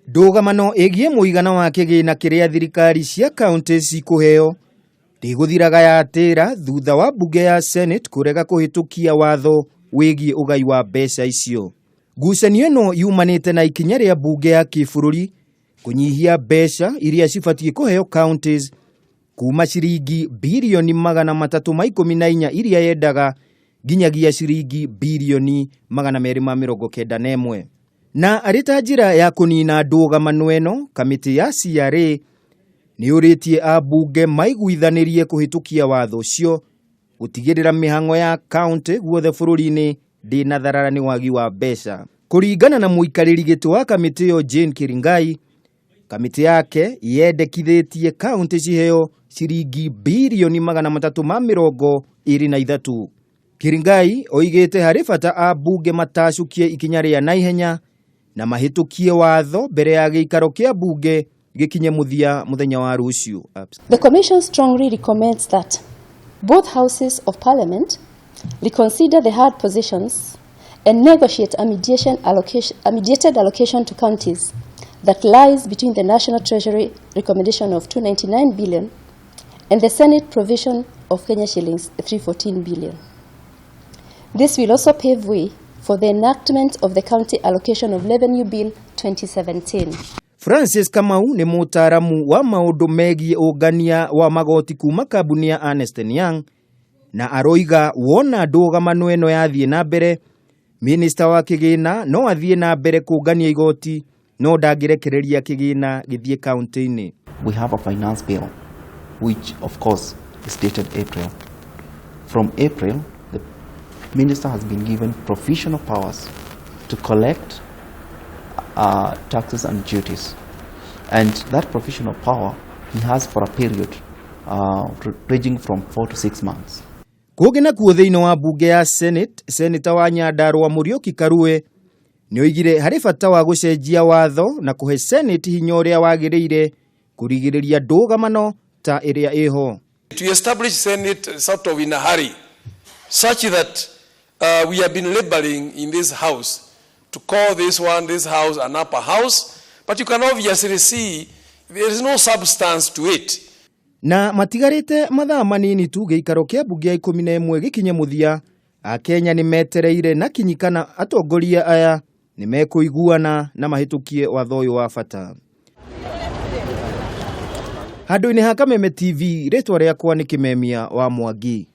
Ndũgamano ĩgiĩ mũigana wa kĩgĩna kĩrĩa thirikari cia kaunti cikũheo ndĩgũthiraga yatĩra thutha wa mbunge ya Senate kũrega kũhĩtũkia watho wĩgiĩ ũgai wa mbeca icio. Ngucanio ĩno yumanĩte na ikinya rĩa mbunge ya kĩbũrũri kũnyihia mbeca iria cibatiĩ kũheo counties kuma ciringi birioni 314 iria yendaga nginyagia ciringi birioni 291. Na arĩ ta njĩra ya kũnina ndũgamano ĩno, kamĩtĩ ya CRA nĩ yũrĩtie ambunge maiguithanĩrie kũhĩtũkia watho ũcio gũtigĩrĩra mĩhang'o ya kaunti guothe bũrũri-inĩ ndĩnatharara nĩ wagi wa mbeca. Kũringana na mũikarĩri gĩtĩ wa kamĩtĩ ĩyo Jane Kiringai, kamĩtĩ yake yendekithĩtie kaunti ciheo ciringi birioni 323. Kiringai oigĩte harĩ bata ambunge matacũkie ikinya rĩa naihenya na mahĩtũkie watho mbere ya gĩikaro kĩa mbunge gĩkinye mũthia mũthenya wa rũciũ. The Commission strongly recommends that both houses of Parliament reconsider the hard positions and negotiate a mediated allocation to counties that lies between the National Treasury recommendation of 299 billion and the Senate provision of Kenya shillings 314 billion. This will also pave way for the enactment of the County Allocation of Revenue Bill 2017. Francis Kamau nĩ mũtaaramu wa maũndũ megiĩ ũngania wa magoti kuma kambuni ya Ernst Young na aroiga wona ndũgamano ĩno yathiĩ na mbere, minista wa kĩgĩna no athiĩ na mbere kũngania igoti no ndangĩrekereria kĩgĩna gĩthiĩ kaunti-inĩ. We have a finance bill, which of course is dated April. From April, the minister has been given provisional powers to collect taxes and duties. And that provisional power he has for a period ranging from 4 to 6 months. Kũngĩ nakuo thĩinĩ wa mbunge ya Senate, Seneta wa Nyandarua Mũriũki Karue nĩ oigire harĩ bata wa gũcenjia watho na kũhe Senate hinya ũrĩa wagĩrĩire kũrigĩrĩria ndũgamano ta ĩrĩa ĩho. To establish Senate sort of in a hurry, such that we have been laboring in this house to call this one, this house, an upper house, but you can obviously see there is no substance to it. Na matigarĩte mathaa manini tu gĩikaro kĩa mbunge ya 11 gĩkinye mũthia, Akenya nĩ metereire na kinyi kana atongoria aya nĩ mekũiguana na mahĩtũkie watho ũyũ wa bata. Handũ-inĩ ha Kameme TV, rĩtwa rĩakwa nĩ Kĩmemia wa Mwangi.